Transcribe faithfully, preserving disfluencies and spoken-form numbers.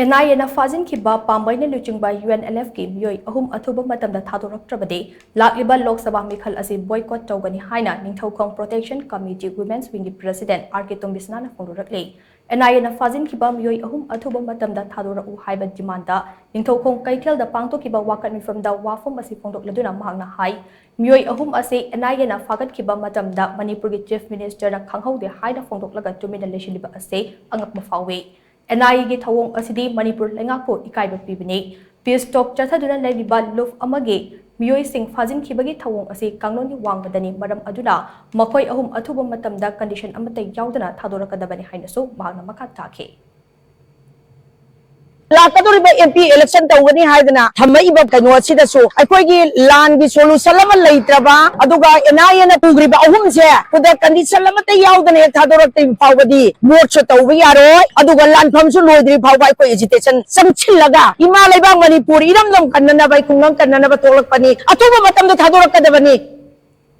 And I A ꯐꯥꯖꯤꯟꯈꯤꯕ ꯄꯥꯝꯕꯩꯅ ꯂꯨꯆꯤꯡꯕ U N L ꯑꯦꯐꯀꯤ ꯃꯤꯑꯣꯏ ꯑꯍꯨꯝ ꯑꯊꯨꯕ ꯃꯇꯝꯗ ꯊꯥꯗꯣꯔꯛꯇ꯭ꯔꯕꯗꯤ ꯂꯥꯛꯂꯤꯕ ꯂꯣꯛ ꯁꯚꯥ ꯃꯤꯈꯜ ꯑꯁꯤ ꯕꯣꯏꯀꯣꯠ ꯇꯧꯒꯅꯤ ꯍꯥꯏꯅ ꯅꯤꯡꯊꯧꯈꯣꯡ ꯄ꯭ꯔꯣꯇꯦꯛꯁꯟ ꯀꯃꯤꯇꯤ ꯋꯨꯃꯦꯟꯁ ꯋꯤꯡꯒꯤ ꯄ꯭ꯔꯦꯁꯤꯗꯦꯟꯠ ꯑꯥꯔ ꯀꯦ ꯇꯣꯝꯕꯤꯁꯅꯥꯅ ꯐꯣꯡꯗꯣꯔꯛꯂꯤ꯫ ꯑꯦꯟ ꯑꯥꯏ ꯑꯦꯅ ꯐꯥꯖꯤꯟꯈꯤꯕ ꯃꯤꯑꯣꯏ ꯑꯍꯨꯝ ꯑꯊꯨꯕ ꯃꯇꯝꯗ ꯊꯥꯗꯣꯔꯛꯎ ꯍꯥꯏꯕ ꯗꯤꯃꯥꯟꯗ ꯅꯤꯡꯊꯧꯈꯣꯡ ꯀꯩꯊꯦꯜꯗ ꯄꯥꯡꯊꯣꯛꯈꯤꯕ ꯋꯥꯀꯠ ꯃꯤꯐꯝꯗ ꯋꯥꯐꯝ ꯑꯁꯤ ꯐꯣꯡꯗꯣꯛꯂꯗꯨꯅ ꯃꯍꯥꯛꯅ ꯍꯥꯏ, ꯃꯤꯑꯣꯏ ꯑꯍꯨꯝ ꯑꯁꯤ ꯑꯦꯟ ꯑꯥꯏ ꯑꯦꯅ ꯐꯥꯒꯠꯈꯤꯕ ꯃꯇꯝꯗ ꯃꯅꯤꯄꯨꯔꯒꯤ ꯆꯤꯐ ꯃꯤꯅꯤꯁꯇꯔꯅ ꯈꯪꯍꯧꯗꯦ ꯍꯥꯏꯅ ꯐꯣꯡꯗꯣꯛꯂꯒ ꯇꯨꯃꯤꯟꯅ ꯂꯩꯁꯤꯜꯂꯤꯕ ꯑꯁꯤ ꯑꯉꯛꯄ ꯐꯥꯎꯏ꯫ ꯑꯦꯟ ꯑꯥꯏ ꯑꯦꯒꯤ ꯊꯧꯑꯣꯡ ꯑꯁꯤꯗꯤ ꯃꯅꯤꯄꯨꯔ ꯂꯩꯉꯥꯛꯄꯨ ꯏꯀꯥꯏꯕ ꯄꯤꯕꯅꯤ꯫ ꯄꯤꯁ ꯇꯣꯛ ꯆꯠꯊꯗꯨꯅ ꯂꯩꯔꯤꯕ ꯂꯨꯞ ꯑꯃꯒꯤ ꯃꯤꯑꯣꯏꯁꯤꯡ ꯐꯥꯖꯤꯟꯈꯤꯕꯒꯤ ꯊꯧꯑꯣꯡ ꯑꯁꯤ ꯀꯥꯡꯂꯣꯟꯒꯤ ꯋꯥꯡꯃꯗꯅꯤ꯫ ꯃꯔꯝ ꯑꯗꯨꯅ ꯃꯈꯣꯏ ꯑꯍꯨꯝ ꯑꯊꯨꯕ ꯃꯇꯝꯗ ꯀꯟꯗꯤꯁꯟ ꯑꯃꯠꯇ ꯌꯥꯎꯗꯅ ꯊꯥꯗꯣꯔꯛꯀꯗꯕꯅꯤ ꯍꯥꯏꯅꯁꯨ ꯃꯍꯥꯛꯅ ꯃꯈꯥ ꯇꯥꯈꯤ꯫ ꯂꯥꯛꯀꯗꯧꯔꯤꯕ ꯑꯦꯝ ꯄꯤ ꯏꯂꯦꯛꯁꯟ ꯇꯧꯒꯅꯤ ꯍꯥꯏꯗꯅ ꯊꯝꯃꯛꯏꯕ ꯀꯩꯅꯣ ꯑꯁꯤꯗꯁꯨ ꯑꯩꯈꯣꯏꯒꯤ ꯂꯥꯟꯒꯤ ꯁꯣꯂꯨꯁꯟ ꯑꯃ ꯂꯩꯇ꯭ꯔꯕ, ꯑꯗꯨꯒ ꯑꯦꯟ ꯑꯥꯏ ꯑꯦꯅ ꯄꯨꯈ꯭ꯔꯤꯕ ꯑꯍꯨꯝꯁꯦ ꯈꯨꯗ ꯀꯟꯗꯤꯁꯟ ꯑꯃꯠꯇ ꯌꯥꯎꯗꯅ ꯍꯦꯛ ꯊꯥꯗꯣꯔꯛꯇ꯭ꯔꯤꯕ ꯐꯥꯎꯕꯗꯤ ꯚꯣꯠꯁꯨ ꯇꯧꯕ ꯌꯥꯔꯣꯏ, ꯑꯗꯨꯒ ꯂꯥꯟꯐꯝꯁꯨ ꯂꯣꯏꯗ꯭ꯔꯤ ꯐꯥꯎꯕ ꯑꯩꯈꯣꯏ ꯑꯦꯖꯤꯇꯦꯁꯟ ꯆꯪꯁꯤꯜꯂꯒ ꯏꯃꯥ ꯂꯩꯕꯥꯛ ꯃꯅꯤꯄꯨꯔ ꯏꯔꯝꯗꯝ ꯀꯟꯅꯅꯕ, ꯑꯩ ꯈꯨꯡꯒꯪ ꯀꯟꯅꯅꯕ ꯊꯣꯛꯂꯛꯄꯅꯤ꯫ ꯑꯊꯨꯕ ꯃꯇꯝꯗ ꯊꯥꯗꯣꯔꯛꯀꯗꯕꯅꯤ꯫